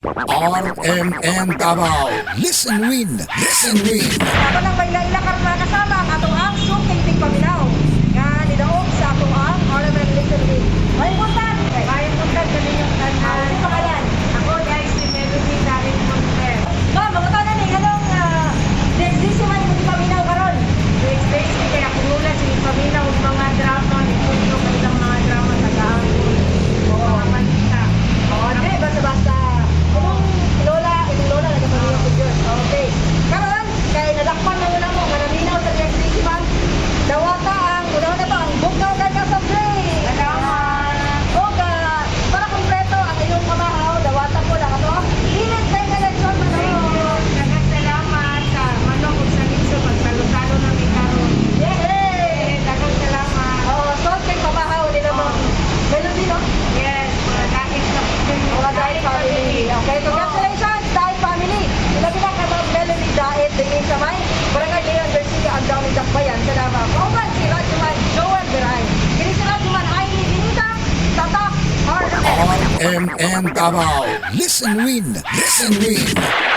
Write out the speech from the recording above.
RMN Davao. Listen win, listen win. Ako nang may laila karon, mga kasama ang atong ang suking tigpaminaw nga nidaog sa atong ang RMN Listen Win. May buntag. Mayong buntag kaninyong tanan. Ano pangalan? Ako guys, si Melody Darin Monter. Ma'am, mga tanan ni anong DXDC man imong gipaminaw karon? DXDC kaya kumulat si paminaw og mga drama ni Puno kay ilang mga drama taga-angkol. Mga balita. Oh, di basta-basta. Imong lola nagapaminaw sa Diyos. Okay. Karon kay nadakpan na muna mo nga naminaw sa DXDC, ma'am. Dawata ang una na to ang bugnaw kay ka soft drink. Salamat. O para kumpleto ang iyong pamahaw, dawata po lang ato ang Lilit kay Collection Manok. Daghang salamat sa manok ug sa litso, magsalo-salo na mi karon. Yay! Eh, daghang salamat. Oh, salt kay pamahaw nila, ma'am. Melody, no? Yes, mga dahil sa Mga Daet family. Okay, congratulations, Daet family. Ilabi na ka Ma'am Melody Daet din sa may Barangay Leon Garcia, ang dami Dakbayan sa Davao. Kauban si Radyoman Joel Veray. Kini si Radyoman Aini Benita, Tatak RMN. RMN Davao. Listen win, listen win.